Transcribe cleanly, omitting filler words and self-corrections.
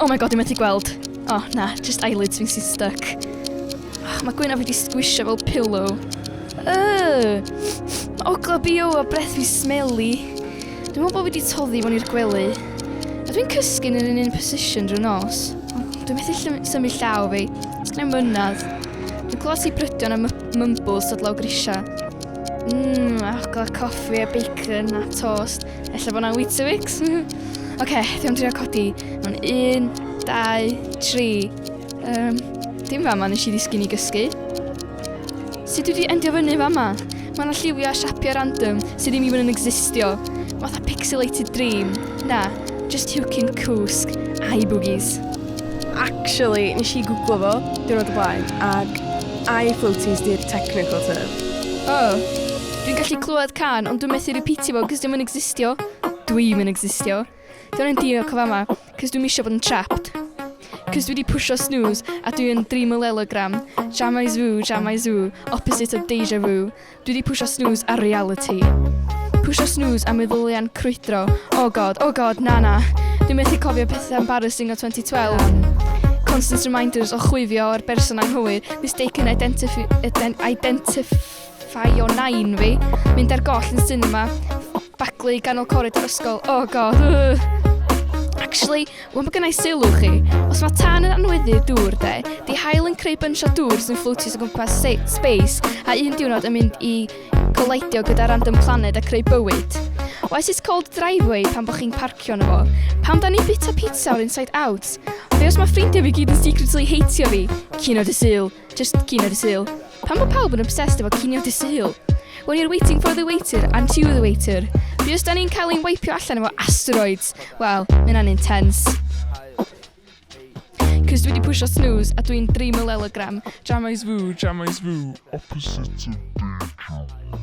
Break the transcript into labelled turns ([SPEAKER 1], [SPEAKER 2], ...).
[SPEAKER 1] Oh my God, dwi'n methu gweld. Oh, na, just eyelids fi'n sy'n stuck. Oh, mae gwynaf fi wedi squisho fel pillow. Mae ogla BO a breath fi smelly. Dwi'n meddwl bod fi wedi toddi fewn i'r gwely. A dwi'n cysgu yn yr un un position drwy nos. Dwi'n methu symud llaw fi. Sgen i'm mynadd. Dwi'n clywed sibrydion a mumbles dod lawr grisiau. Ogla coffi a bacon a toast. Ella bod 'na Weetabix. Oce, okay, dwi'n trio codi. Mewn un, dau, tri. Dim fama nes i ddisgyn i gysgu. Sut dwi wedi endio fyny fama? Mae yna lliwiau a siapiau random sydd ddim even yn existio. Fatha pixelated dream. Na, just huwcyn cwsg. Eye boogies.
[SPEAKER 2] Actually, nes i googlo fo diwrnod o blaen, ac eye floaties di'r technical term.
[SPEAKER 1] Oh, dwi'n gallu clywed can, ond dwi'n methu repeatio fo, cos dwi'n existio. Dwi'm yn existio. Dwi'n yn diolch o fama, cos dwi'n isio bod yn trapped. Cos dwi wedi pwsio snooze, a dwi yn dreamalelogram. Jamais vu, jamais vu, opposite of deja vu. Dwi wedi pwsio snooze ar reality. Pwsio snooze a meddyliau'n crwydro. Oh God, oh God, na na. Dwi'n methu cofio pethau embarrassing o 2012. Constant reminders o chwifio o'r berson anghywir. Mistaken identify o nain fi. Mynd ar goll yn cinema. Baglu ganol coridor ysgol. Oh God. Ugh. Actually, wan bod gennau sylw chi, os mae tân yn anweddu'r dŵr de, di haul yn creu bunch o dŵr sy'n fflwtio o gwmpas space a un diwrnod yn mynd i coleidio gyda random planet a creu bywyd. Why is it called driveway pan bod chi'n parcio yno fo? Pam da ni'n bita pizza o'r inside out? Be os mae ffrindiau fi gyd yn secretly hateio fi? Cinio dy Sul. Just cinio dy Sul. Pam bod pawb yn obsessed efo cinio dy Sul? When you're waiting for the waiter, and to the waiter. Be os da ni'n cael ein weipio allan efo asteroids? Wel, mae hynna'n intense. Cos dwi wedi pwysio snooze a dwi'n dreamalelogram.
[SPEAKER 3] Jamais vu, jamais vu, opposite of deja vu.